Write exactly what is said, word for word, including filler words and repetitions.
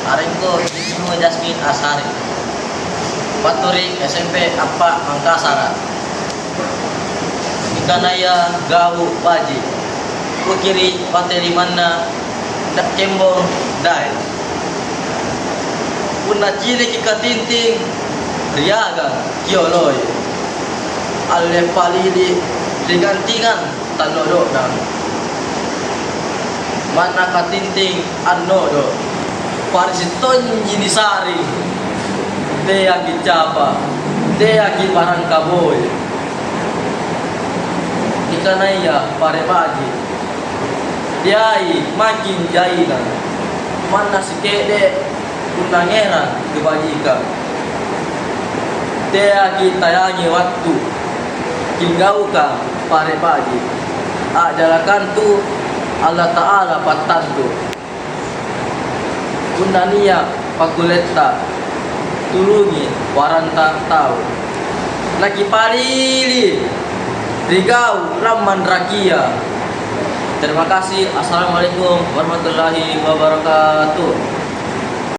Arengko Ibnu Jasmin Asari. Battu ri S M P Appa Mangkasara. Nikanaya gau' baji'. Ukiri pate limanna, da-, kembong daeng. Punna ciliki katinting, riagang kioloi. Alle palili rigantingang tannodo'na. Manna katinting annodo, parisi tonji nisaring. Teaki capa, teaki barangkaboi. Nikanaya pare baji', teai making jaina. Manna sike'de' punna ngerang kebajikang. Teaki tayangi wattu, kigaukang pare baji'. A'jalakantu Allata'ala pattantu. Punna nia' pakkuletta, tulungi waranta tau. Nakipalili ri gau' rammanrakia. Terima kasih. Assalamualaikum warahmatullahi wabarakatuh.